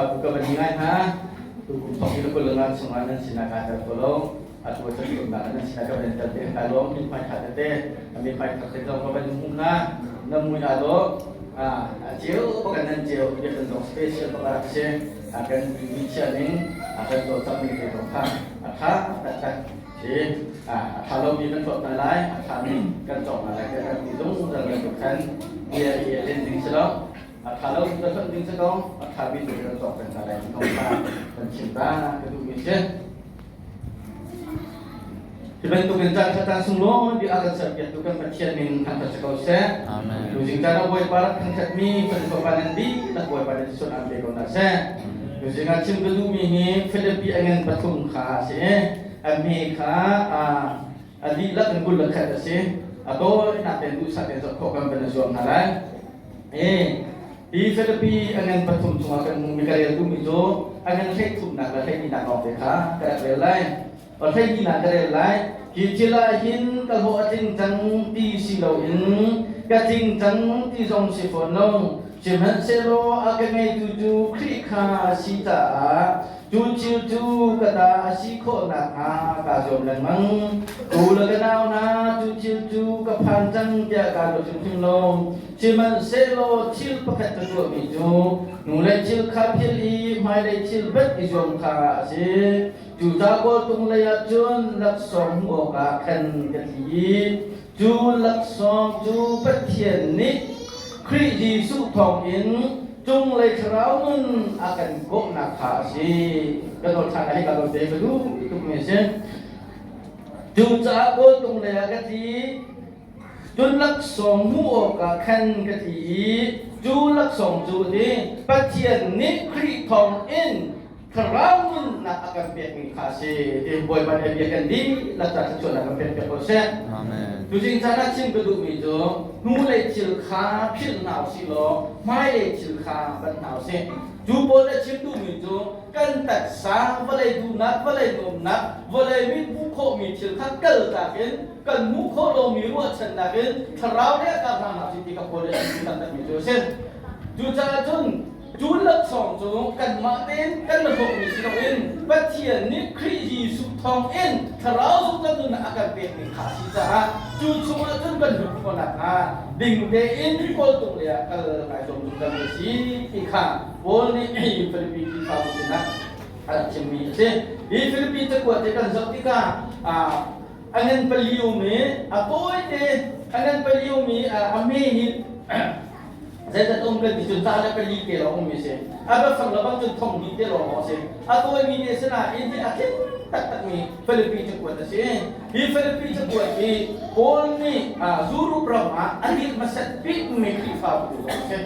Khrihfabu ka van ngai hna. Tukum thong hi kul nga chungah nan sinah kaa tel ko lo. Atu chan tumnak nan sinah ka van tel te ka lawm min hmai kha tete. Mi hmai kha te zong ka van hmu hna. Na mui aa dawh. A ceu pakan nan ceu biakinn zong special bak a rak si. A kan mi chia ning a kan cawlcangh ning te zong kha a tha taktak. Si a tha lomi kan tuah hna lai, a thami kan cawk hna lai tiah kan ti zungzal bantuk khan bia i a len ding si lo. A ṭha lo ka hlonh ding si ko, a ṭhami tu kan cawk peng hna lai ti kong kha kan chim ta ka duhmi si. Hi bantuk in caan ṭha caan sunglawi bik a kan serpiaktu kan Pathian min thangṭhat si ko seh. Amen. Tuzing caan ah Bawipa rak thangṭhatmi fanu fapa nan dihlak Bawipa nih sun aan pe ko hna seh. Tuzing ah chim ka duhmi hi Filipi a ngan pathum kha a si. A hme kha a dihlak in 21 a si. A tawinak tein duhsah tein zoh khawh kan van i zuam hna lai. Hi Filipi a ngan pathum chungah kan hmuhmi ka rel duhmi cu a ngan hleithumnak le hleihnih lawng te kha ka rak rel lai. Hleihnih ka rel lai. Hi thil ah hin ka hlawh a tling cang ti si loin ka tling cang ti zong si fawn lo. Sihmanhsehlaw a ka ngeitu cu Khrih kha a si caah Cu thil cu ka ta a si khawh nakhnga kaa zuam lengmang. U le ka nau hna, cu thil cu ka phan cang tiah kaa ruat hrimhrim lo. Sihmanhsehlaw thil pakhat ka tuahmi cu hnulei thil kha philh i hmailei thil bat i zuam kha a si. Cu ca kawltung lei ah cun laksawng hmuh awkah khan ka tli i cu laksawng cu Pathian nih Khrih Jesuh thawngin cunglei thlarau nun a kan kawhnak kha a si. Ka dawt ṭhan hi ka dawt te ka duh tukmi a si. Cucaah kawltung lei ah ka tli, cun laksawng hmuh awkah khan ka tli i cu laksawng cu ti Pathian nih Khrih thawngin thlarau nunnak a kan pekmi kha a si. Ti Bawipa nih a bia kan dihlak ca thluachuahnak kan pek piak ko seh. Amen. Tuzing caan ah chim ka duhmi cu hnulei thil kha philh hna usih law hmailei thil kha banh hna usih. Cu pawl a chim duhmi cu kan taksa vawlei duhnak, vawlei nuamnak, vawlei mit hmuh khawhmi thil kha kaltak in kan hmuh khawh lomi ruahchannak in thlarau le a kar hna hna usih ti kha Paul nih a chim taktakmi cu a si. Cucaah cun Cu laksawng cu kanmah tein kan hlawkmi si loin Pathian nih Khrih Jesuh thawngin Thlarau zungzal nunnak a kan pekmi kha a si caah cu chungah cun kan lut khawh nakhnga ding tein kawltung lei ah kal kai zuam zungzal a si ti kha Paul nih Filipi Khrihfabu sinah a rak chimmi a si. Hi Filipi cakuat hi kan zoh tikah a ngan pali um i a tawite a ngan pali um i a hme hi Zeidat um kan ti cun ca le pali te lawng ummi si. A biafang lo bang cun thong hnih te lawng a si. A tawimi te sinain hi a tling taktakmi Filipi cakuat a si. Hi Filipi cakuat hi Paul nih Europe ram ah a dirh hmasat bikmi Khrihfabu zong a si.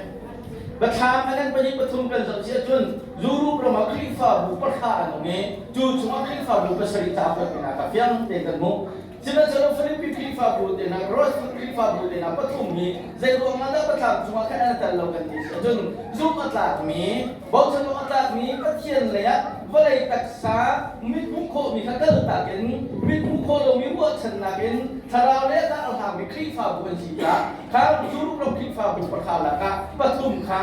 Biathlam a ngan pahnih pathum kan zoh si ahcun Europe ram ah Khrihfabu pahra an um i cu chungah Khrihfabu pasarih ca kuat dingah ka fiang tein kan hmuh. Sihmanhsehlaw Filipi Khrihfabu te hna, Rosford Khrihfabu te hna pathum hi zei ruangah dah biathlam chungah khan an tel lo kan ti si ahcun zumh a tlakmi, bochan awk a tlakmi Pathian lei ah vawlei taksa mit hmuh khawhmi kha kaltak in mit hmuh khawh lomi ruahchannak in thlarau le a hlangmi Khrihfabu an si caah kha Europe ram Khrihfabu pahra lakah pathum kha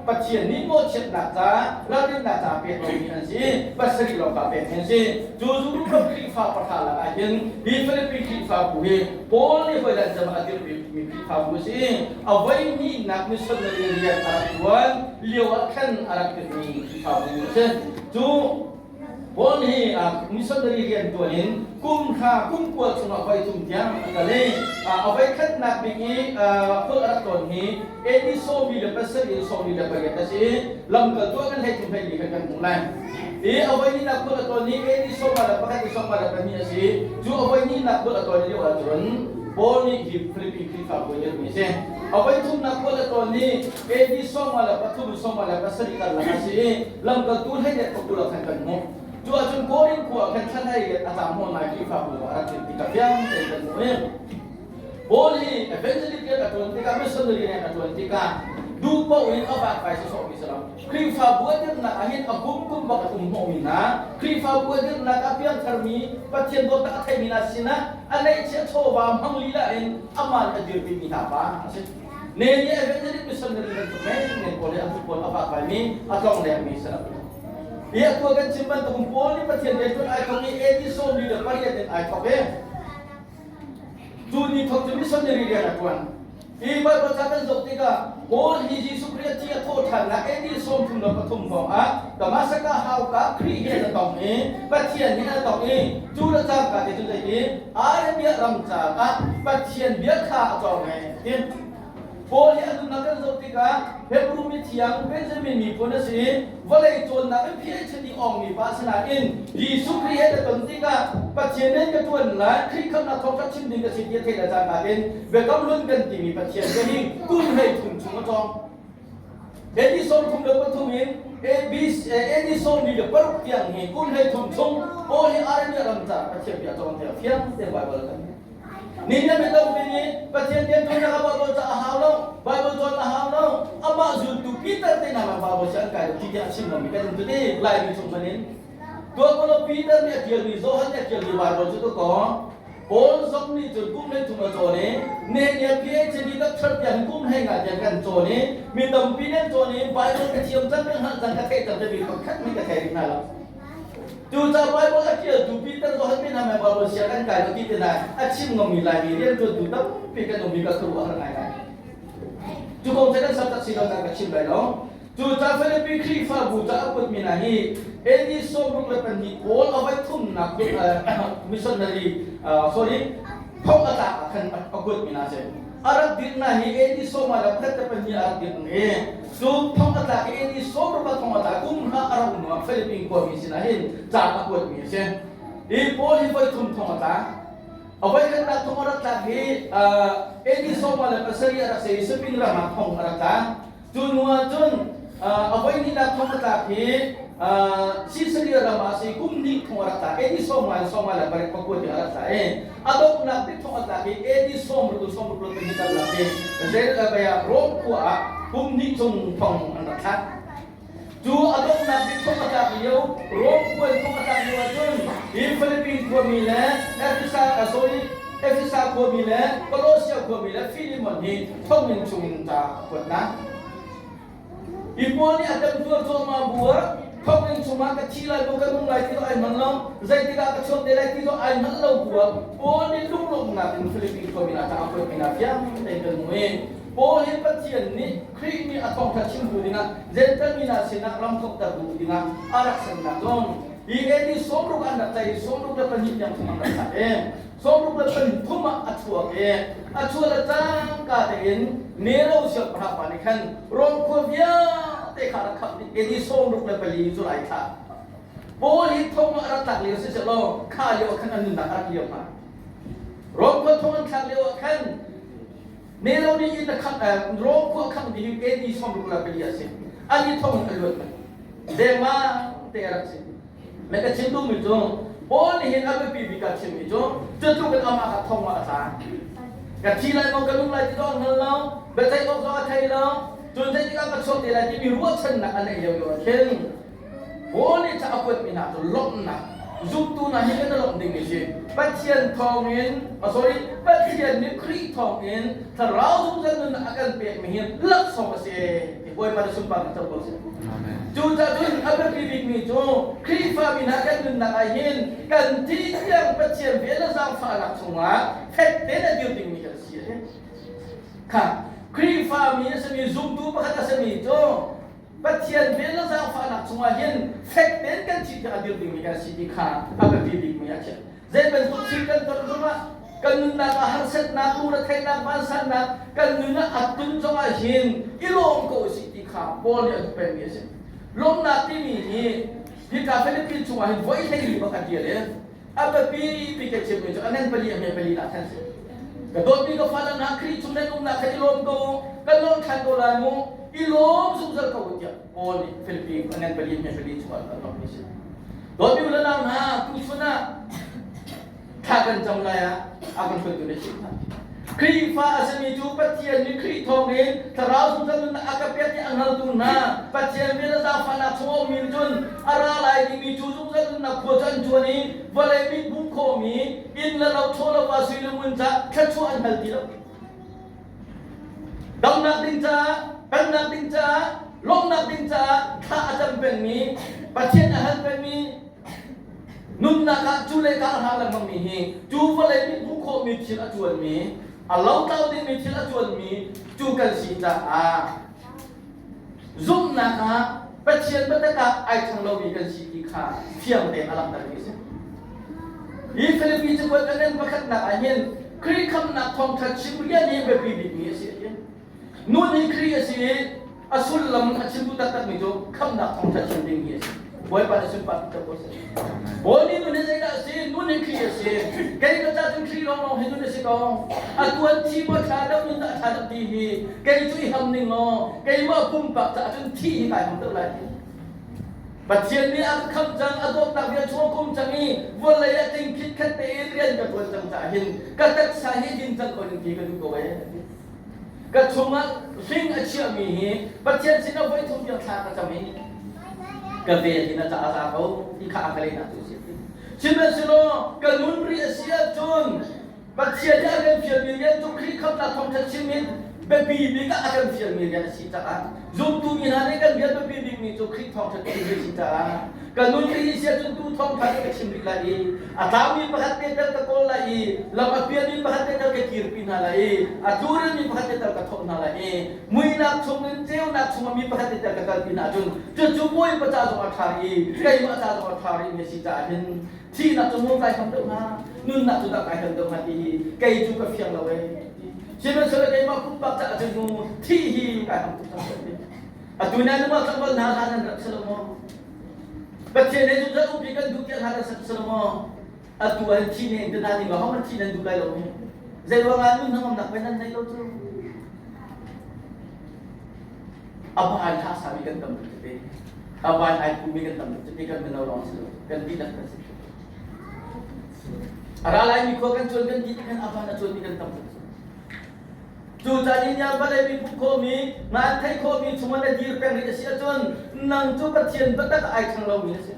Pathian nih mawhchiatnak ca, ralrinnak ca pek lomi an si, pasarih lawng kha pekmi an si. Cu Europe ram Khrihfa pahra lakah hin hi Filipi Khrihfabu hi Paul nih hawilan cem a dirhmi Khrihfabu a si. A voi hnihnak missionary rian a rak ṭuan lio ah khan a rak dirhmi Khrihfabu a si. Cu Paul hi missionary rian ṭuan in kum hra kum kua chungah voi thum tiang a kal i a voi khatnak bik i khual a rak tlawn hi AD 77 in 78 a si i lamkaltu ah kan hlei thum hlei li khan kan hmuh lai. I a voi hnihnak khual a tlawn hi AD 51 in 72 a si. Cu a voi hnihnak khual a tlawn lio ahcun Paul nih hi Filipi Khrihfabu a dirhmi a si. A voi thumnak khual a tlawn hi AD 73 in 77 karlak a si i lamkaltu hleiriat pakul ah khan kan hmuh. Cu ahcun Korin khua ah khan thlan hleiriat a tlang hmuh ngai Khrihfabu ah a rak tlin ti ka fiang tein kan hmuh i Paul hi evangelist rian a ṭuan tikah missionary rian a ṭuan tikah duh paoh in a vakvai sawsawhmi si lo. Khrihfabu a dirhnak ah hin a kum kum bak a um hnawhmi hna, Khrihfabu a dirhnak ah piangtharmi Pathian dawtnak a theimi hna sinah a neihchiah chawva hmang lila in amah nih a dirpimi hna pa a si. Ne nih evangelist missionary bantuk men pawl hi a pawl a vak mi a tlong leng mi si lo. Hi a tua kan chim bantuk Paul nih Pathian rian ṭuan ai thawk i AD 48 in ai thawk i cu ni thawk cu missionary rian a ṭuan. Hi Bible ca kan zoh tikah Paul hi Jesuh Khrih a thi a thawh ṭhannak AD 33 hrawng ah Damascus hauka Khrih he a tong i Pathian he a tong i cu le cangka te cu zeiti Arabia ram caah Pathian bia kha a cawng e ti. Paul hi a nunnak kan zoh tikah Hebrew mithiang Benjamin miphun a si i vawlei cawnnak in PhD awngmi pa si nain Jesuh Khrih he na ton tikah Pathian nih ka ṭuan lai, Khrih khamhnak thawngṭha chim ding ka si ti a theih le cangka in biakam hlun kan timi Pathian bia hi kum 13 chung a cawng. AD 33 in AD 46 tiang hi kum 13 chung Paul hi Arabia ram caah Pathian bia cawng tiah fiang tein Baibal kan Ni na mi tampi nih Pathian rianṭuannak ah Baibal ca a hau lo, Baibal cawn a hau lo, amah zultu Peter te hna Baibal cu an kai lo ti tiah a chim lomi kan um tete Laimi chung hmanh in. Tuah ko lo Peter nih a ṭialmi Johan nih a ṭialmi Baibal cu tukaw Paul zong nih cun kum 13 a cawn i Nehemiah PhD doctor tiang kum 15 tiang kan cawn i mi tampi nan cawn i Baibal ka thiam cang ka hngalh cang ka theih cang timi pakhat hmanh ka thei rih hna lo. Cucaah Baibal a ṭialtu Peter Johan te hna mei Baibal sia kan kai lo ti te hna a chim ngammi Laimi rianṭuantu tampi kan um i ka khuaruah har ngaingai. Cu kong cu kan sabtak si lo ka chim lai lo. Cucaah Filipi Khrihfabu ca a putmi hna hi AD 62 Paul a voi thumnak missionary sorry thong a tlak ah khan a kuatmi hna a si. A rak dirhna hi AD 14 a rak dirh i Cu thong a tlak i AD 60 ah thong a tla kum hna a rauh hnuah Philippine khuami sinah hin ca a kuatmi a si. Hi Paul hi voi thum thong a tla. A voi khatnak thong a rak tlak hi AD 77 a rak si i Spain ram ah thong a rak tla. Cu hnu ah cun a voi hnihnak thong a tlak hi Caesarea ram ah a si kum hnih thong a rak tla. AD 58 pakua tiang a rak tla i a donghnak bik thong a tlak i AD 60 64 kan lak i Zerubbabel Rome khua ah kum hnih chung thong an rak thlak. Cu a donghnak bik thong a tlak lio Rome khua in thong a tlak lio ahcun hi Philippine khuami le Efesa sorry Efesa khuami le Colossia khuami le Philemon hi thonginn chungin ca a kuat hna. Hi pawl nih a temtuar cuahmah bu ah thonginn chungah ka thi lai maw ka nung lai ti zong ai hngal lo, zeitikah ka chuak te lai ti zong ai hngalh lo bu ah Paul nih lunglawmhnak in Filipi khuami hna ca a kuatmi hna fiang tein kan hmu i Paul hi Pathian nih Khrih nih a thawngṭha chimtu dingah Jentail mi hna sinah ram thawkter duh dingah a rak semnak zong hi AD 60 an rak tlaih i 62 tiang chung an rak thlak i 63 ah a chuak i a chuah le cangka tein Nero siangpahrang pa nih khan Rom khua vialte kha a rak khamh dih. AD 64 July thla. Paul hi thong ah a rak tlak lio si sehlaw kha lio ah khan a nunnak a rak liam hnga. Rom khua thong an thlak lio ah khan Nero nih inn a khangh Rom khua a khangh dih hi AD 64 a si. Ani thong in a luat. Dengmang te a rak si. Na ka chim duhmi cu Paul nih hin a biapi bik a chimmi cu cutluk in amah kha thong ah a tla. Ka thi lai maw ka nung lai ti zong hngal lo, biaceih awk zong a thei lo, cun zeitikah ka chuak te lai timi ruahchannak a neih lio lio ah khin Paul nih ca a kuatmi hna cu lawmhnak zumtu hna hi kan i lawmh ding a si. Pathian thawngin, oh sorry, Pathian nih Khrih thawngin thlarau zungzal nunnak a kan pekmi hi laksawng a si ti Bawipa na sunparnak co ko seh. Cucaah cun a biapi bikmi cu Khrihfami hna kan nunnak ah hin kan thi tiang Pathian vel le zaangfahnak chungah fek tein a dir dingmi kan si a si. Kha Khrihfami a simi zumtu pakhat a simi cu Pathian vel le zaangfahnak chungah hin fek tein kan thi tiang a dir dingmi kan si ti kha a biapi bikmi a si. Zei bantuk thil kan ton zongah kan nunnak ah harsatnak, lungretheihnak, vansannak kan nun ah a tun zongah hin i lawm ko usih ti kha Paul nih a duh pengmi a si. Lawmnak timi hi hika Philippines chungah hin voi 14 bak a ṭial i a biapi bik a chimmi cu a ngan pali a hme pali nak khan si. Ka dawtmi ka fale hna Khrih chung nan umnak kha i lawm ko u, kan lawm ṭhan ko lai mu, i lawm zungzal ko u tiah Paul nih Philippines a ngan pali a hme pali chungah a lawmmi a si. Dawtmi u le nau hna, tuchun ah thla kan cam lai ah a kan hruaitu na chimh hna. Khrihfa a simi cu Pathian nih Khrih thawngin thlarau zungzal nunnak a ka pek ti a hngaltu hna Pathian vel le zaangfahnak chung a ummi nih cun a ra lai dingmi cu zungzal nunnak khua cu an cuan i vawlei mit hmuh khawhmi inn le lo chaw le va sui le ngun ca thluachuah an hal ti lo. Damnak ding caah, pennak ding caah, lawmhnak ding caah thla a cam pengmi, Pathian a hal pengmi, nunnak ah cu le ka a hlang lengmangmi hi cu vawlei nih hmuh khawhmi thil a cuanmi, a lotlau dingmi thil a cuanmi cu kan si caah zumhnak ah Pathian biatak ah ai ṭhang lomi kan si ti kha fiang tein a langhtermi a si. Hi Filipi cakuat a ngan pakhatnak ah hin Khrih khamhnak thawngṭha chim rian hi biapi bikmi a si a ti. Nun hi Khrih a si i a sullam a chimtu taktakmi cu khamhnak thawngṭha chim ding hi a si. Bawipa nih sunpar tuk ko seh. Bawi nih nun hi zeidah a si? Nun hi Khrih a si. Kei ka ca cun Khrih lawnglawng hi nun a si ko. A tuan thi maw ṭha deuh nun dah a ṭha deuh ti hi kei cu i ham ning law keimah pumpak caah cun thih hi kai ham deuh lai ti. Pathian nih a ka khamh cang, a dawtnak bia chung a kum cang i vawlei ah tling khitkhat tein rian ka ṭuan cang caah hin ka taksa hi din cang ko ning ti ka duh ko ee. Ka chungah hling a chiahmi hi Pathian sinah voi thum tiang thla ka cam i ka vel hi na ca a za ko ti kha a ka lehnak cu a si. Sihmanhsehlaw ka nun rih a si ahcun Pathian nih a kan fialmi rian cu Khrih khamhnak thawngṭha chim in biapi bik ah a kan fialmi rian a si caah zumtu mi hna nih kan rian biapi bikmi cu Khrih thawngṭha chim hi a si caah ka nun rih hi si ahcun tu thawngṭha nih ka chim rih lai i a tlaumi pakhat te tal ka kawl lai i lam a pialmi pakhat te tal ka kirpi hna lai i a tlurimi pakhat te tal ka thawh hna lai i muihnak chungin ceunak chungah mi pakhat te tal ka kalpi hna ahcun cucu Bawipa ca zong a ṭha i keimah ca zong a ṭha rihmi a si caah hin thihnak cu maw kai ham deuh hnga nunnak cu dah kai ham deuh hnga ti hi kei cu ka fiang lo ee sihmanhsehlaw keimah pumpak caah cun mu thih hi kai ham tuk cang atu na nungak tlangval hna hlan nan rak si lo maw Pathian he zungzal umpi kan duh tiah hlan nan sak si lo maw atu an thi ne in hna ning lo hong thi nan duh lai lo mi zei ruangah nun hnangamnak pe nan nei lo cu a bai tha sami kan tam tuk te a bai ai pumi kan tam tuk te kan mino lawng si lo kan dihlak kan si a ra lai mi khua kan chuan kan di kan a van a chuan mi kan tam tuk Cu caan i nya vawlei mi hmuh khawhmi, ngan theih khawhmi chungah na dir peng rih a si ahcun nang cu Pathian biatak ai ṭhang lomi na si.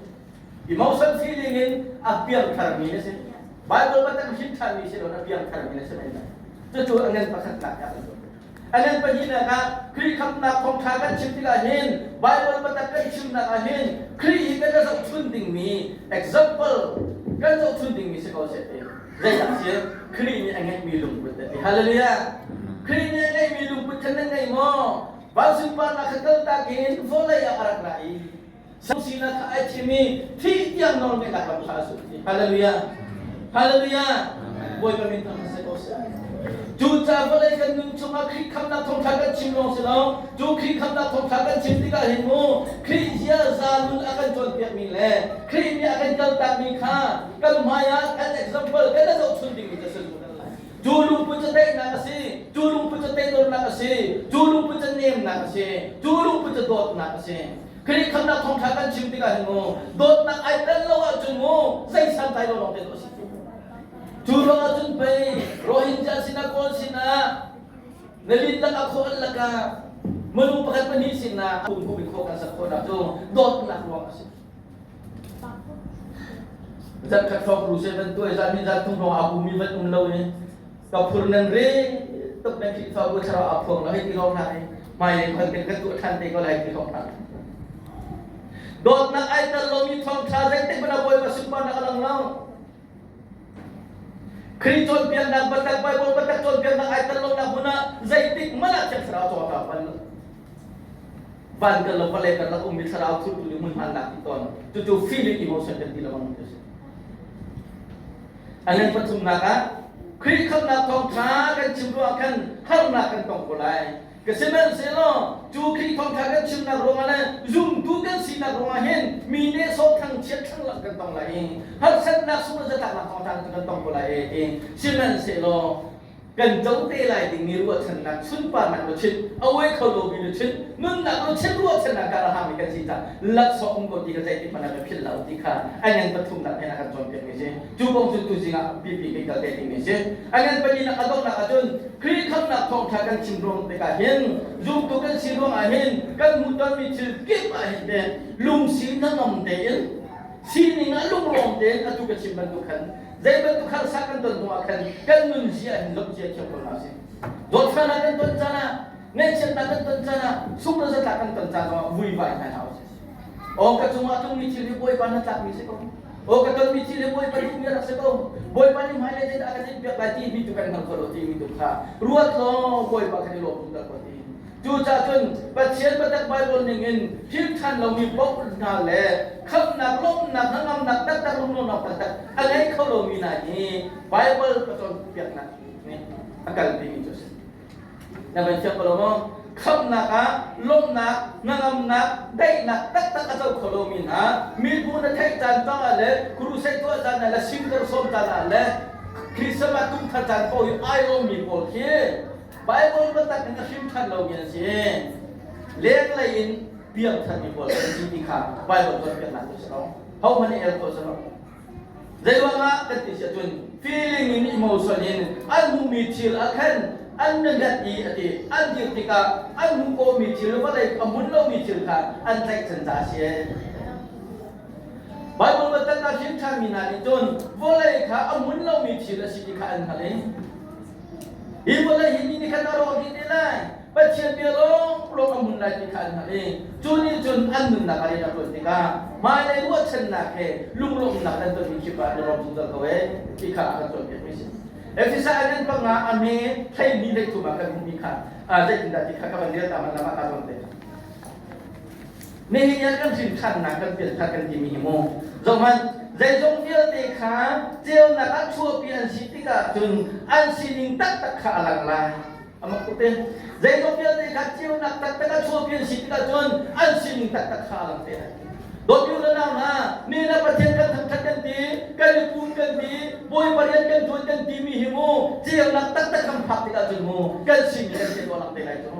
Emotion feeling in a piangtharmi na si. Bible biatak hrin ṭhanmi si lo a piangtharmi na si men lai. Cucu a ngan pakhatnak ah kan tuah. A ngan pahnihnak ah Khrih khamhnak thawngṭha kan chim tikah hin Bible biatak kan chimnak ah hin Khrih hi kan zohchun dingmi example kan zohchun dingmi si ko seh ti. Zeidah si? Khrih nih a ngeihmi lungput a ti. Hallelujah! Khrih nih a ngeihmi lungput kha nan ngei maw? Van sunparnak kha kaltak in vawlei ah a rak ra i sinak kha ai thim i thih tiang nawlngeihnak lam kha a zulh ti. Hallelujah! Hallelujah! Bawipa min thang seh ko seh. Cucaah vawlei kan nun chungah Khrih khamhnak thawngṭha kan chim lawng si lo, cu Khrih khamhnak thawngṭha kan chim tikah hin mu Khrih ziaza nun a kan cawnpiakmi le Khrih nih a kan kaltakmi kha kan hmaiah kan example kan zohchun dingmi cu a si zungzal lai. Cu lungput cu daihnak a si, cu lungput cu teidornak a si, cu lungput cu nemnak a si, cu lungput cu dawtnak a si. Khrih khamhnak thawngṭha kan chim tikah hin mu dawtnak ai tel lo ahcun mu zei santlai lo lawng te a si. Cu ruangah cun pei Rohingya sinah Kawl sinah na lin lakah khawh an lakah minung pakhat pahnih sinah kum kum in khawh kan sak khawhnak cu dawtnak ruang a si. Zan khat hrawng ru se van tuai zan min zan thum hrawng a bumi van um lo i ka phur nan re tuk nan Khrihfabu thlarau a phuang lo hei ti hrawng hna i hmailei khan kan kan tuah ṭhan te ko lai ti hrawng hna. Dawtnak ai tel lomi thawngṭha zeitik hmanh ah Bawipa sunparnak a lang lo. Khrih cawnpiaknak biatak Bible biatak cawnpiaknak ai tel lonak hmun ah zeitik hmanh ah Thiang Thlarau caw bal lo. Van kan lo vawlei kan lak ummi thlarau thurtu nih hmunhmannak ti tawn. Cucu feeling emotion kan ti lengmang ti a si. A ngan pathumnak ah Khrih khamhnak thawngṭha kan chim ruah khan harnak kan tong ko lai. Ka sihmanhsehlaw cu Khrih thawngṭha kan chimnak ruangah le zumtu kan sinak ruangah hin mi nehsawh thangchiat thlanglamh kan tong lai i harsatnak sung le zatlaknak thawngṭha cu kan tong ko lai e ti sihmanhsehlaw kan co te lai dingmi ruahchannak sunparnak luchin a uai kho lomi luchin nunnak luchin ruahchannak kar a hangmi kan si caah laksawng um ko ti kha zeitik hmanh ah kan philh lo ti kha a ngan pathumnak hin a kan cawnpiakmi si cu kong cu tuzing ah pipi kan kal te dingmi si a ngan pahnihnak a donghnak ahcun Khrih khamhnak thawngṭha kan chim ruang tikah hin zumtu kan si ruangah hin kan hmuhtonmi thil kip ah hin teh lungsi hnangam tein sining ah lunglawm tein atu ka chim bantuk khan zei bantuk harsa kan ton hnu ah khan kan nun zia hin lawmh zia thiam ko hna sih. Dawtfahnak kan ton caan ah. Ngaihchiatnak kan ton caan ah, sungh le zatlak kan ton caan zongah vuivai hna hlah usih. Aw ka cungah tlungmi thil hi Bawipa na tlakmi si ko. Aw ka tonmi thil hi Bawipa duhmi rak si ko. Bawipa nih hmailei zeidah a kan inpiak lai timi tu kan hngal kho lo timi tu kha ruat law Bawipa kan i lawm zungzal ko ti. Cucaah cun Pathian biatak Baibal ningin thil ṭhan lomi paoh hna le khamhnak, lawmhnak, hnangamnak taktak, lunglawmhnak taktak a ngei kho lomi hna hi Baibal cawnpiaknak nih a kalpimi cu a si. Na van fiang ko lo maw? Khamhnak ah lawmhnak, hnangamnak, daihnak taktak a co kho lomi hna, mibu na theih caan zongah le crusade tuah caan ah le singer sawm caan ah le Christmas kum thar caan paoh i ai lawmmi pawl khi Bible biatak in a hrim ṭhan lomi an si. Lenglei in piang ṭhanmi pawl an si ti kha Bible cawnpiaknak cu si lo. Hohmanh nih el khawh si lo. Zeiruangah kan ti si ahcun feeling in emotion in an hmuhmi thil ah khan an ngat i a ti an dir tikah an hmuh khawhmi thil vawlei a hmun lomi thil kha an tlaihchan caah a si. Bible biatak ah hrin ṭhanmi hna nih cun vawlei kha a hmun lomi thil a si ti kha an hngalh i hi vawlei hi ni khat a rawk dih te lai Pathian bia lawnglawng a hmun lai ti kha an hngalh i cu nih cun an nunnak a rian a ṭuan tikah hmailei ruahchannak he lunglawmhnak an tonmi kip ah an i lawm zungzal ko ee ti kha a kan cawnpiakmi a si. Efesa an an panga a hme hleihnih hleithum ah kan hmuhmi kha zeitindah ti kha ka van rel ta hmanh lam ah kaa zuam te. Nihin ah kan hrinṭhannak kan pianthar kan timi hi mu zohhmanh zeizong vialte kha ceunak ah chuahpi an si tikah cun an sining taktak kha a lang lai. Amak tuk te. Zeizong vialte kha ceunak taktak ah chuahpi an si tikah cun an sining taktak kha a lang te lai. Dawt u le nau hna, ni na Pathian kan thangṭhat kan ti, kan i pum kan ti, Bawipa rian kan ṭuan kan timi hi mu ceunak taktak kan phak tikah cun mu kan sining kan theih lang te lai cu.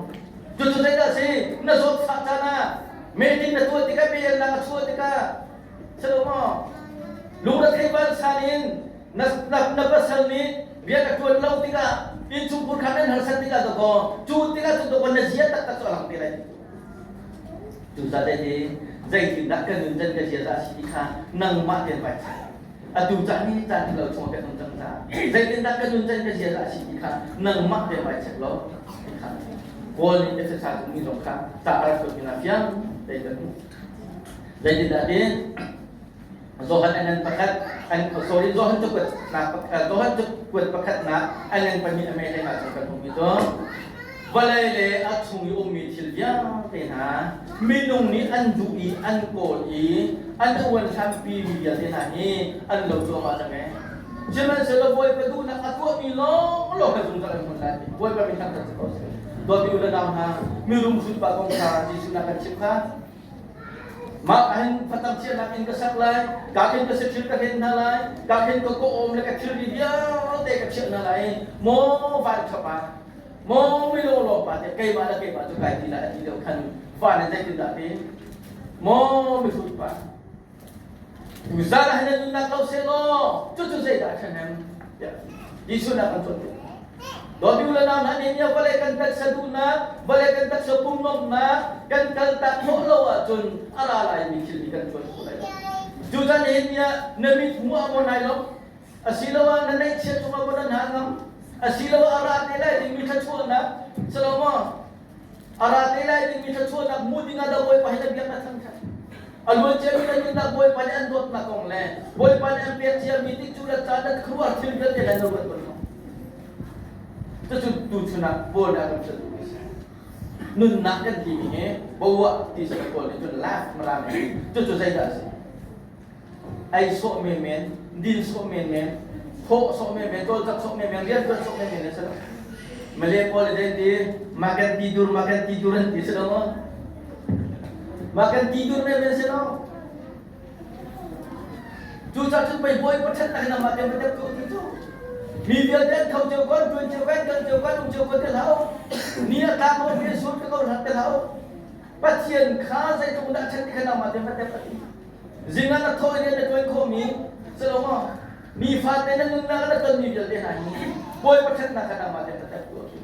Cucu zeidah a si? Na zawtfah caan ah meeting na tuah tikah biaelnak a chuah tikah si lo maw? Lungrethei vansan in na, na, na pasal nih rian a ṭuan lo tikah innchungkhur kha nan harsat tikah dawkaw cu tikah cun dawkaw na zia taktak cu a lang te lai. Cucaah hi zeitindah kan nun can ka ziaza a si ti kha nangmah tein vai check. Atu caan hi caan lo chung kan um cang caah zeitindah ka nun can ka ziaza a si ti kha nangmah tein vai check law ti kha Paul nih Efesa mi zong kha ca a rak kuat mi fiang tein kan hmuh. Zeitindah tin Johan an pakhat an sorry Johan cakuat nak Johan cakuat pakhatnak an an pahnih a mei hlei chung kan hmuhmi cu vawlei le a chung i ummi thil vialte hna minung nih an duh i an kawl i an uan hlanpi mi vialte hna hi an lo cuahmah cang ee. Sihmanhsehlaw Bawipa duhnak a tuahmi lawnglawng kha zungzal an hmun lai. Bawipa min thangṭhat si ko seh. Dawtmi u le nau hna, mirum hrutpa kong kha Jesuh na kan chimh kha. Mah ahhin facang chiahnak inn ka sak lai, ka khin ka saṭil ka hlen hna lai, ka khin ka kawawm le ka thilri vialte ka chiah hna lai. Maw vanṭha pa, maw milawlaw pa tiah keimah le keimah cu kai ti lai a ti lio khan van in zeitindah ti? Maw mihrut pa, tuzaan ah hin na nunnak lo sehlaw cucu zeidah a ṭhahnem tiah Jesuh nih a kan cawnpiak. Dawtmi u le nau hna nih nia vawlei kan taksa duhnak, vawlei kan taksa pum nuamhnak kan kaltak khawh lo ahcun a ra laimi thil hi kan ṭuan kho lai lo. Cucaah nihin ni ah na mit hmuh ah maw nai lawmh, asiloah na neihchiat cungah maw na hna ngam, asiloah a ra te lai dingmi thluachuahnak, silo maw a ra te lai dingmi thluachuahnak hmuh dingah dah Bawipa hi na biak na thangṭhat. A luan ciami na nunnak Bawipa nih an dawtnak kong le Bawipa nih an pek ciami tikcu le caan le khuaruahhar thil vialte le na ruat bal maw? Cucu tuchun ah Paul nih a kan hrilh duhmi a si. Nunnak kan timi hi boah ti si Paul nih cun life mara men cucu zeidah a si? Ei sawh menmen, din sawh menmen, thawh sawh menmen, cawlcangh sawh menmen, riantuan sawh menmen a si lo. Malay pawl nih ti makan tidur makan tidur an ti si lo maw? Makan tidur menmen si lo. Cucaah cun pei bawi pathat tak in amah te patep tu ti cu. Mi vialte an tho cio kon, tuan cio kan, kal cio kan, um cio kon te hlah Ni a tlak lo ni a sur te ko hlah te hlah Pathian kha zeitluk dah ṭhat ti kha nangmah te patep a ti. Zing ah na thawh i rian na ṭuan khawhmi si lo maw? Nifate na nunnak ah na tonmi vialte hna hi Bawipa ṭhatnak kha nangmah te patep tu a si.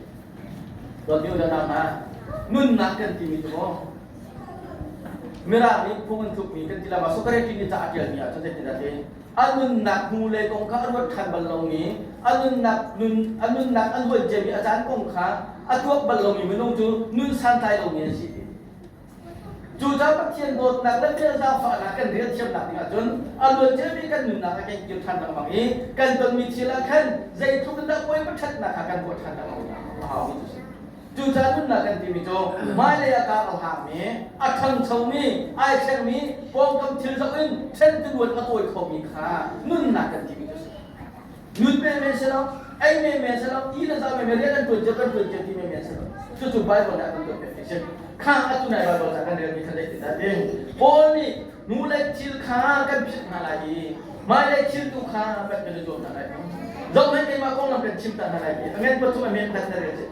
Dawtmi u le nau hna, nunnak kan timi cu maw? Mirang nih phung an tlukmi kan ti lama Socrates nih ca a ṭialmi ah cun zeitindah ti? A nunnak hnu le kong kha a ruat ṭhan bal lomi, a nunnak nun a nunnak an ruat ciami a caan kong kha a tuak bal lomi minung cu nun santlai lomi an si. Cucaah Pathian dawtnak le vel zaangfahnak kan rel thiamnak ding ahcun a luanciami kan nunnak ah kan kir ṭhan lengmang i kan tonmi thil ah khan zeitluk in dah Bawipa ṭhatnak kha kan ruah ṭhan lengmang a haumi cu a si. Cucaah nunnak kan timi cu hmailei ah kar a hlangmi, a ṭhangchomi, ai thlengmi, pawngkam thil zoh in ṭhen tiluan a tawi khomi kha nunnak kan timi cu a si. Nun menmen si lo, ei menmen si lo, ti le zau menmen, rian an ṭuan cio kan ṭuan cio ti menmen si lo. Cucu Bible nih a kan tuahpiak ti si. Kha atu nai Bible ca kan relmi kha zeitin dah ti? Paul nih nu le thil kha kan philh hna lai i hmailei thil tu kha kan kan i zuam hna lai. Zohhmanh keimah konglam kan chim ta hna lai ti. A ngen pathum a men khat na rel si.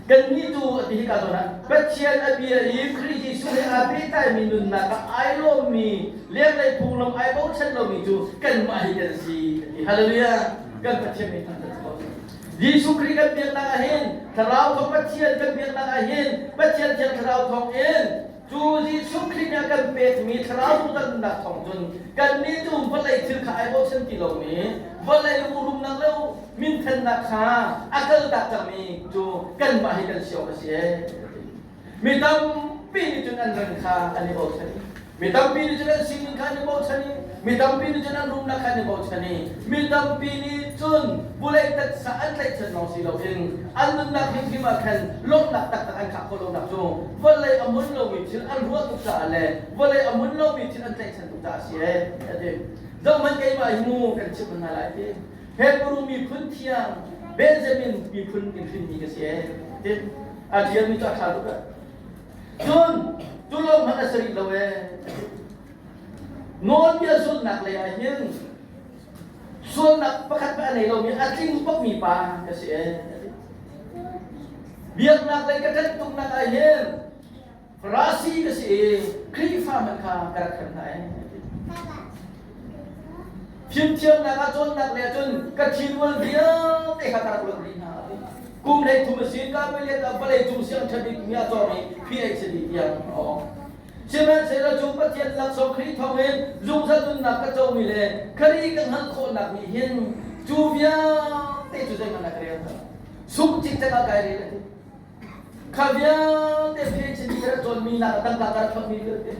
Kannih cu a ti hika zawn ah Pathian a bia i Khrih Jesuh he aa pehtlaimi nunnak ah ai lawmmi lenglei phunglam ai bochan lomi cu kanmah hi kan si a ti. Hallelujah! Kan Pathian nih thangṭhat ko. Jesuh Khrih kan biaknak ah hin Thlarau thawng Pathian kan biaknak ah hin Pathian Thiang Thlarau thawng in Cu Jesuh Khrih nih a kan pekmi thlarau zungzal nunnak thawng cun kannih cu vawlei thil kha ai bochan ti lomi vawlei rumnak le minthennak kha a kaltak cangmi cu kanmah hi kan si awk a si ee. Mi tampi nih cun an ran kha an i bochan i mi tampi nih cun an sining kha an i bochan i mi tampi nih cun an rumnak kha an i bochan i mi tampi nih cun vulei taksa an tlaihchan lawng si loin an nunnak hrimhrim ah khan lawmhnak taktak an khah khawh lonak cu vawlei a mun lomi thil an ruah tuk caah le vawlei a mun lomi thil an tlaihchan tuk caah a si ee a ti. Zohhmanh keimah hi mu kan chimh hna lai ti. Hebrew miphun thiang Benjamin miphun in hrinmi ka si ee ti. A ṭialmi cu a ṭha tuk. Cun cu lawng hmanh a si rih lo ee. Nawlbia zulhnak lei ah hin sualnak pakhat hmanh a nei lomi a tling bakmi pa ka si ee. Biaknak lei ka ṭanh tuknak ah hin Farasi ka si i Khrihfa hmanh kha ka rak hrem hna ee. Fimthiamnak ah cawnnak lei ah cun ka thinrual vialte kha ka rak luat rih hna. Kum 13 a si ka veliat ah vawlei cung siang ṭha bik mi a cawng i PhD tiang a awng. Sihmanhsehlaw cu Pathian laksawng Khrih thawngin zungzal nunnak ka comi le Khrih ka hngalh khawhnak nih hin cu vialte cu zeihmanh ah ka rel hna. Sung cikcek ah kai rel a ti. Kha vialte PhD ka rak cawnmi nak tangka ka rak thlokmi vialte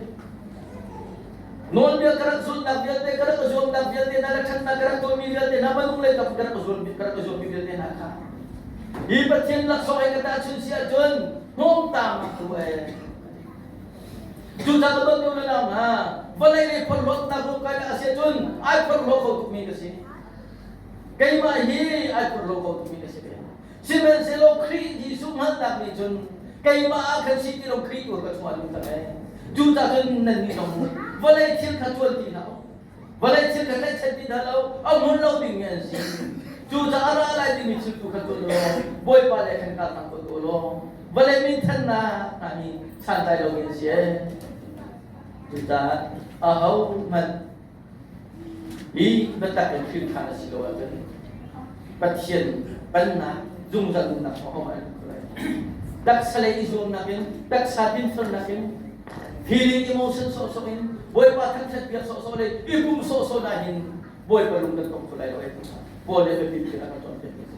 nawlbia ka rak zulhnak vialte ka rak zuamnak vialte hna le ṭhatnak ka rak tuahmi vialte hna minung lei kap ka rak zuam ka rak zuammi vialte hna kha hi Pathian laksawng he ka tahchun si ahcun hnawmtaam tu ee Cucaah ka dawt le nau hna, vawlei lei phorhlawtnak ruamkai a si ahcun ai phorhlaw kho tukmi ka si. Keimah hi ai phorhlaw kho tukmi ka si ve. Sihmanhsehlaw Khrih Jesuh hngalhnak nih cun keimah ah khan si ti lo Khrih tu ka chungah lut cang ee. Cucaah cun nannih zong vawlei thil kha tuan ti hlah u. Vawlei thil kha tlaihchan ti hna lo, a hmun lo dingmi an si. Cucaah a ra lai dingmi thil tu kha tuan u law Bawipa le khan kal hna ko u law vawlei minthannak hna hi santlai lomi an si ee. Cucaah ahohmanh hi biatak in hrin ṭhan a si lo ahcun Pathian pennak zungzal nunnak ahohmanh an hmu lai. Taksa lei i zuamnak in, taksa dinfelnak in, feeling emotion sawhsawh in, Bawipa thangṭhat biak sawhsawh le i pum sawhsawh na hin Bawipa lung kan tong kho lai lo ee. Paul nih biapi bik in a kan cawnpiak mi a si.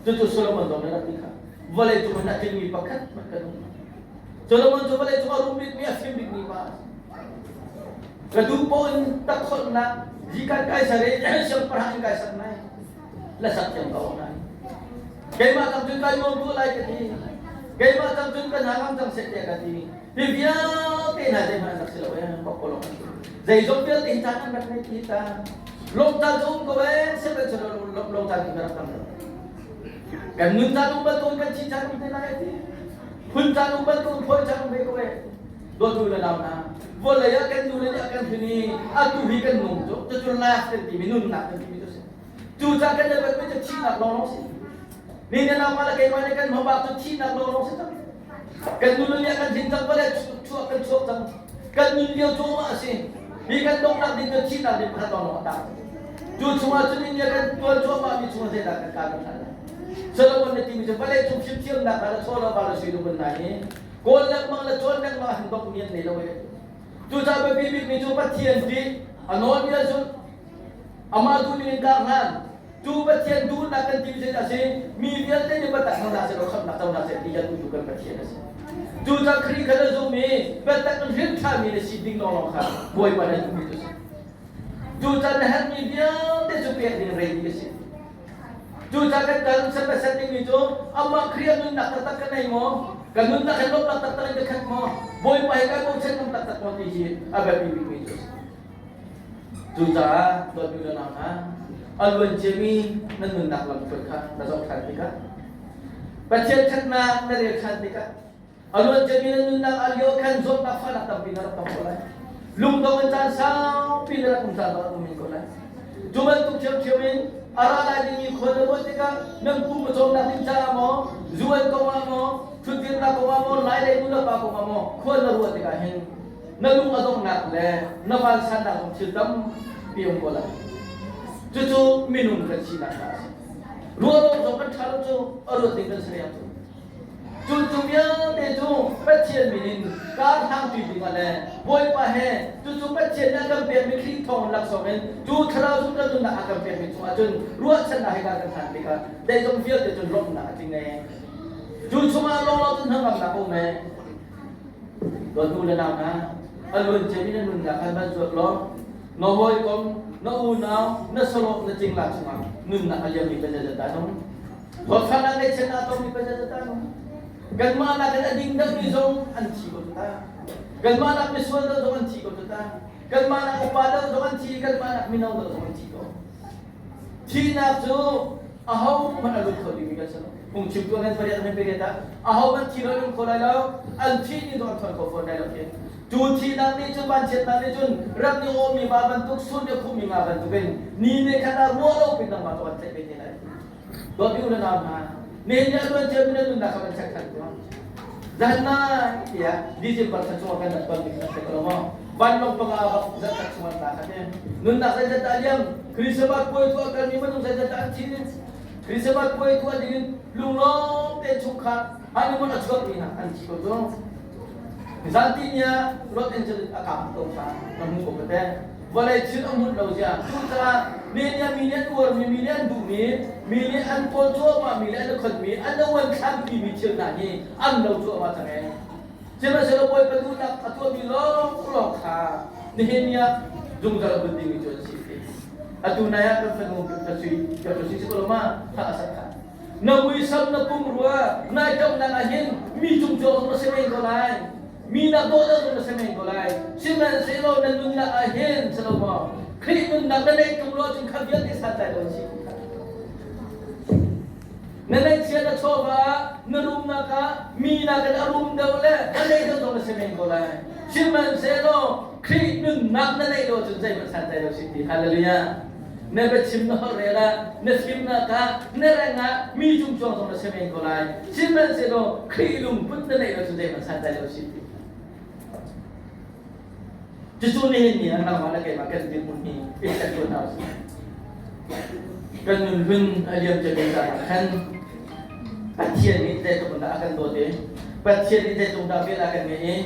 Cucu Solomon zong nih a rak ti kha. Vawlei cung in a tlingmi pakhat hmanh kan um. Solomon cu vawlei cung a rum bikmi a fim bikmi pa a si. Ka duh paoh in takholhnak zikan kai ser i siangpahrang in kai sak nai. La sak thiam ko nai. Keimah cang cun kai nuam tuah lai ka ti. Keimah cang cun ka hna ngam cang seh tiah ka ti. Hi vialte hna zeihmanh an rak si lo ee, pakpalawng an si. Zeizong vialte hi caan an rak ngei ti ta. Lawmcaan cu um ko ee, sihmanhsehlaw lawmcaan cu ka rak tam lo. Kan nun caan um bantuk kan thi caan um te lai ti. Phun caan um bantuk phawi caan um ve ko ee. Dawtu le nau hna, vawlei ah kan nu le nih a kan hrin i atu hi kan nung cu cucu life kan timi nunnak kan timi cu si. Cucaah kan le bantuk cu thihnak lawnglawng si. Ni na nau le keimah nih kan hmabak cu thihnak lawnglawng si cang. Kan nun le kan thin cang vale chuak kan chuak cang. Kan nun lio cu a si. Hi kan donghnak ding cu thihnak ding pakhat lawnglawng a tang. Cu chungah cun India kan tuan cuahmah mi chungah zeidah kan kal kan hlan. Solomon na timi cu vawlei cung fimthiamnak kha le chaw le va le sui lung nai i kawl lengmang le cawn lengmang han bok mi an nei lo e. Cucaah biapi bikmi cu Pathian ṭih a nawlbia zulh amah duh ning in kar hlan. Cu Pathian duhnak kan timi zeidah a si? Mi vialte nih biatak hmang hna sehlaw khamhnak co hna seh ti kan duhtu kan Pathian a si. Cucaah Khrih kha na zum i biatak in hrinthlami na si ding lawnglawng kha Bawipa na duhmi cu a si. Cucaah na herhmi vialte cu pek ding ready a si. Cucaah kan kal set dingmi cu amah Khrih a nunnak taktak ka nei maw? Ka nunnak hi lawmhnak taktak in ka khat maw? Bawipa hi kai bochan ngam taktak maw ti hi a biapi bikmi cu a si. Cucaah dawtmi le nau hna, a luan ciami nan nunnak lamthluan kha na zoh ṭhan tikah Pathian ṭhatnak na rel ṭhan tikah A luanciami na nunnak ah lio khan zawtnak fahnak tampi na rak tong ko lai. Lungdong in caan saupi na rak um caan rak um men ko lai. Cu bantuk ṭhiamṭhiam in a ra lai dingmi khua na ruah tikah nan pum a cawmnak ding caah maw, zu-an kong ah maw, ṭhutdirnak kong ah maw, lai lei nu le pa kong ah maw khua na ruah tikah hin na lung a donghnak le na vansannak zong thil tampi um ko lai. Cucu minung kan sinak hna a si. Ruah lo zong kan ṭha lo cu a ruat ding kan si riang cu. Cu cu vialte cu Pathian min in kar hlangṭi dingah le Bawipa he cucu Pathian nih a kan pekmi Khrih thawngin laksawng in cu Thlarau cu kan nunnak a kan pekmi chungah cun ruahchannak he kan kan hlan tikah zeizong vialte cun lawmhnak a tling ee. Cu chungah lawnglawng cun hnangamnak a um ee. Dawt u le nau hna, a luan ciami na nunnak khan van zuat law na hawikom, na unau, na salawh, na cingla chungah nunnak a liammi kan zeizat dah nung? Dawtfahnak ngaihchiatnak a tongmi kan zeizat dah nung? Kanmah nakin a ding deuhmi zong an thi ko cu ta. Kanmah nak misual deuh zong an thi ko cu ta. Kanmah nak upa deuh zong an thi, kanmah nak mino deuh zong an thi ko. Thihnak cu ahohmanh a lut kho dingmi kan si lo. Phungchimtu an pariat an pariat ah ahohmanh thi lo an um kho lai lo, an thih ni zong an thawn kho fawn lai lo khi. Cu thihnak nih cun vanchiatnak nih cun ram nih awmi va bantuk sur nih a khuhmi nga bantukin ni nih khat ah ruah lo pin nangmah cu an tlaih ve te lai. Dawtmi u le nau hna, nihin ni a luan ciami na nunnak kha kan check than tuah. Zanmai tiah December thla chungah kan rat bang ding a si ko lo maw? Vanlawng panga bak zat tak chung an ta kha te. Nunnak zeizat dah liam? Christmas puai tuah kalmi minung zeizat dah an thi? Christmas puai tuah dingin lunglawm te chungkhar honeymoon a chuakmi hna an thi ko cu. Zanti ni ah Los Angeles a kang ko kha na hmu ko te. Vawlei thil a hmunh lo zia. Cucaah mi nih mi nih an uarmi, mi nih an duhmi, mi nih an kawl cuahmahmi le an i khonmi, an uan thlanpimi thil hna hi an lo cuahmah cang ee. Sihmanhsehlaw Bawipa duhnak a tuahmi lawnglawng kha nihin ni ah zungzal a hmun dingmi cu an si ti. Atu nai ah kan fanu ka sui ka sui si ko lo ma kha a sak kha. Na muisam na pumrua nai ṭamhnak ah hin mi cung cawng na si men ko lai. Mi nak dawh deuh na si men ko lai. Sihmanhsehlaw na nunnak ah hin si lo maw Khrih nunnak na neih ṭung lo ahcun kha vialte santlai lo an si. Na neihchia na chawva na rumnak ah mi nakin a rum deuh le a nei deuh zong na si men ko lai. Sihmanhsehlaw Khrih nunnak na neih lo ahcun zeihmanh santlai lo si ti. Hallelujah. Na biachim na holh rel ah na fimnak ah na reng ah mi cung cuang zong na si men ko lai. Sihmanhsehlaw Khrih lungput na neih lo cu zeihmanh santlai lo si ti. Cucu nihin ni ah nangmah le keimah kan dirhmun hi i check tuah hna usih. Kan nun hlun a liam ciami caan ah khan Pathian nih zeitluk in dah a kan dawt i Pathian nih zeitluk dah vel a kan ngeih i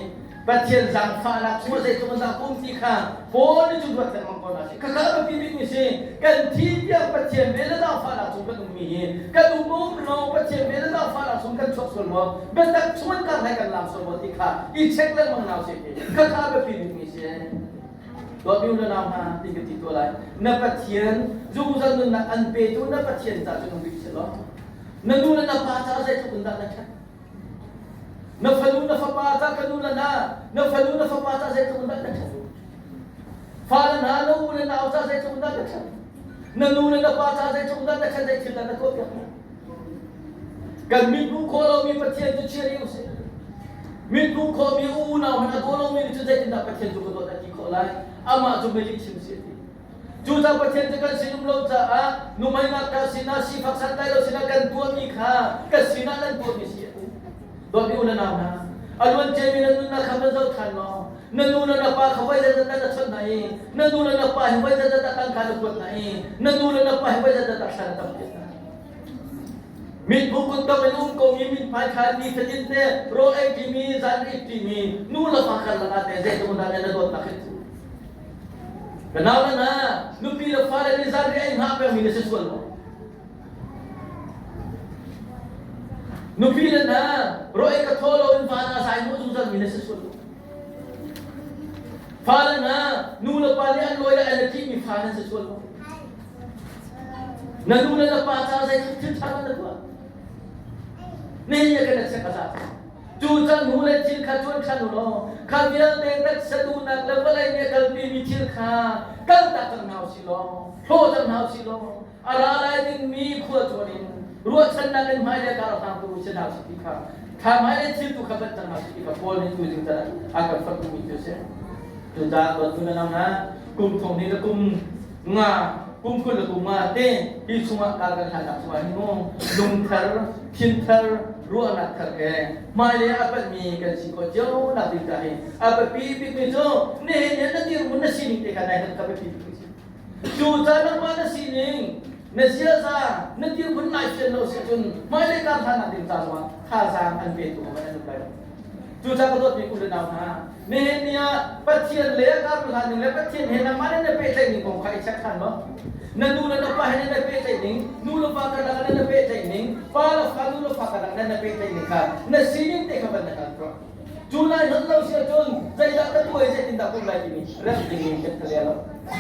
Pathian zaangfahnak chung ah zeitluk in dah um ti kha Paul nih cu ruat lengmang ko hna sih. Khakha a biapi bikmi si kan thi tiang Pathian vel le zaangfahnak chung kan ummi hi kan um um lo Pathian vel le zaangfahnak chung kan chuak sual maw biatak chung in kar hlei kan lam sual maw ti kha i check lengmang hna usih ti khakha a biapi bikmi si. Dawtmi u le nau hna ti ka ti tuah lai. Na Pathian zungzal nunnak an petu na Pathian ca cu nung bik si law na nu le na pa ca zeitluk in dah na ṭhat Na fanu na fapa ca ka nu le na na fanu na fapa ca zeitluk in dah na ṭhat? Fale hna na u le nau ca zeitluk in dah na ṭhat? Na nu le na pa ca zeitluk in dah na ṭhat? Zei thil dah na tuahpiak hna? Kan mit hmuh khawh lomi Pathian cu chia rih usih. Mit hmuh khawhmi u unau hmanh a daw lomi nih cun zeitindah Pathian cu ka dawt a ti khawh lai? Amah cu mei chim si a ti. Cucaah Pathian cu kan sin um lo caah nuhmei ngakṭah sinah sifak santlai lo sinah kan tuahmi kha ka sinah nan tuahmi si a ti. Dawtmi u le nau hna, a luan ciami na nunnak kha van zoh ṭhan law na nu le na pa kha voi zeizat dah na chawnh hna i na nu le na pa hi voi zeizat dah tangka na kuat hna i na nu le na pa hi voi zeizat dah thla na tampiak hna. Mithmuh kutdong in um komi mithmai kha ni fatin te rawl ei ṭimi zan rit ṭimi nu le pa karlak ah teh zeitluk dah na dawtnak hi Ka nau le hna, nupi le fale nih zanriah ei hngah pengmi na si sual maw? Nupi le hna, rawl ka thaw lo in van ah zai hnawh zungzal mi na si sual. Fale hna, nu le pa nih an lawi le an i ṭihmi fa nan si sual. Na nu le na pa ca zei thil ṭha na tuah? Nihin kan na check a za. Cu cang hnu le thil kha cuan ṭhan u law, kha vialte taksa duhnak le vawlei nih a kalpimi thil kha kaltak cang hna u sih law, hlaw cang hna u sih law, a ra lai dingmi khua cuan in ruahchannak in hmailei kar hlangtu si hna sih ti kha thla hmailei thil tu kha banh cang hna sih ti kha Paul nih tuzing can a kan fonh duhmi cu a si. Cucaah dawttu na nang ah kum thong hnih le kum nga kum 20 le kum nga te hi chungah kar kan hlannak chungah hin mu lungthar thinthar ruahnak thar he hmailei a panhmi kan si khawh cio nak ding ca hi a biapi bikmi cu nihin ni na dirhmun na sining te kha nai kan ka biapi bikmi si. Cu ca nangmah na sining na ziaza na dirhmun nai fian lo si cun hmailei kar hlannak ding ca zongah thazaang an petu ma an um lai lo. Cucaah ka dawtmi u le nau hna, nihin ni ah Pathian le a kar hlan ning le Pathian he nangmah nih na pehtlaih ning kong kha i check ṭhan law, na nu le na pa he nan i pehtlaih ning, nu le pa karlak ah nan i pehtlaih ning, pa le fa, nu le fa karlak nan i pehtlaih ning kha na sining te kha van na hngal tuah. Cu nai hman lo si ahcun zeidah ka tuah i zeitindah ka um lai timi remh ding in kan thalia lo.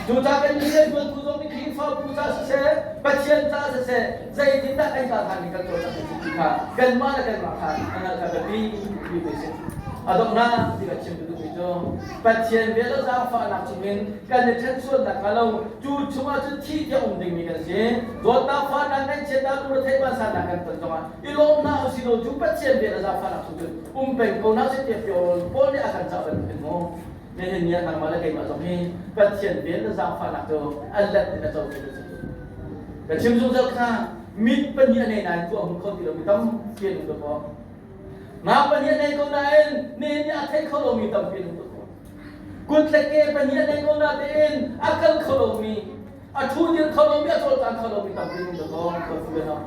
Cucaah kan nih rianṭuantu zong nih Khrihfabu ca siseh, Pathian ca siseh, zeitindah kan kal ṭhan ning kan cawlcangh ning ti kha kanmah le kanmah kha a hngalh kha biapi bik a si. A donghnak ti ka chim ka duhmi cu Pathian vel le zaangfahnak chungin kan i ṭhen sual nakhnga lo cu chungah cun thih tiang um dingmi kan si. Dawtnak, fahnak, ngaihchiatnak, lungretheih vansannak kan ton zongah i lawm hna usih law cu Pathian vel le zaangfahnak chung cun um peng ko hna sih tiah Paul nih a kan cah bantukin mu. Nihin ni ah nangmah le keimah zong hi Pathian vel le zaangfahnak cu an let in a co tu si. Ka chim zungzal kha mit pahnih a nei nain khua a hmu kho ti lomi tampi an um dawkaw. Nga pahnih a nei ko nain nihin ni a thei kho lomi tampi an um dawkaw. Kut le ke pahnih a nei ko natein a kal kho lomi a ṭhu dir kho lomi a cawlcang kho lomi tampi an um dawkaw.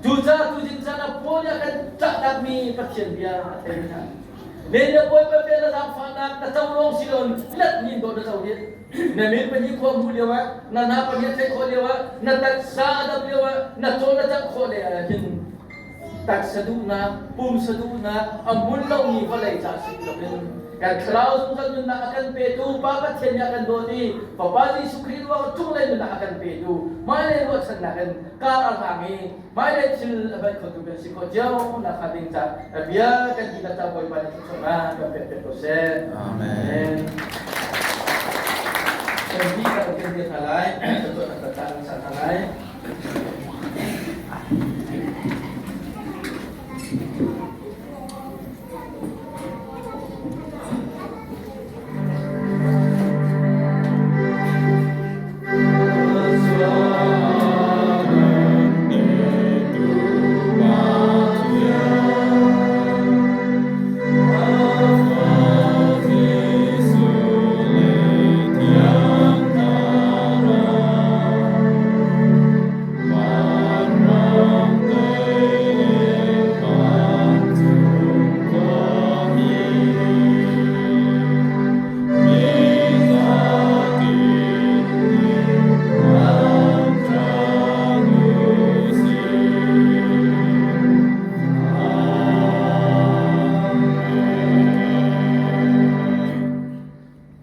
Cucaah tuzing caan ah Paul nih a kan ṭahtakmi Pathian bia a thei hna. Men na Bawipa vel na zaangfahnak na co lawng si loin let min dawh na co dih. Na min pahnih khua hmuh lio ah, na hna pahnih theih khawh lio ah, na taksa a dam lio ah, na cawl na cangh khawh le ah hin taksa duhnak, pumsa duhnak, a hmun lomi vawlei ca si loin kan thlarau zungzal nunnak a kan petu Pa Pathian nih a kan dawt i Fapa Jesuh Khrih ruang cunglei nunnak a kan petu hmailei ruahchannak in kar a hlang i hmailei thil a banh khotu kan si khawh cio nakhnga ding ca bia kan dihlak ca Bawipa nih thluachuahnak kan pek piak ko seh. Amen. Kan dihlak kan dir hna lai, thluachuahnak kan kan san hna lai.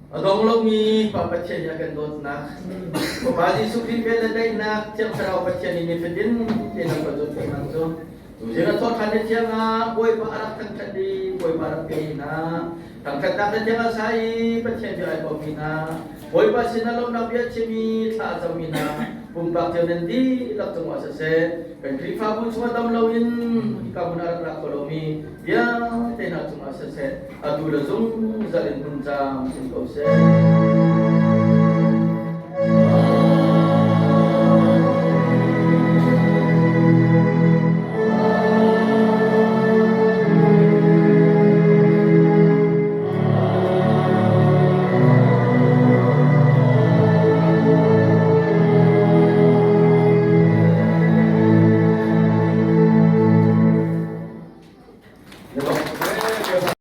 A dong lomi Pa Pathian nih a kan dawtnak, Fapa Jesuh Khrih vel le daihnak, Thiang Thlarau Pathian nih nifatin tein a kan cawnpiaknak cu tuzing a thawhṭhan ni thiang ah Bawipa a rak thangṭhat i Bawipa rak pe hna. Thangṭhatnak ni thiang ah sa i Pathian bia ai pawmmi hna, Bawipa sinah lawmhnak bia chim i thla a cammi hna, pumpak cio nan dihlak cungah siseh, kan Khrihfabu chungah dam loin hika hmun ah rak ra kho lomi vialte hna cungah siseh, atu le zungzal in hmun camcin ko seh.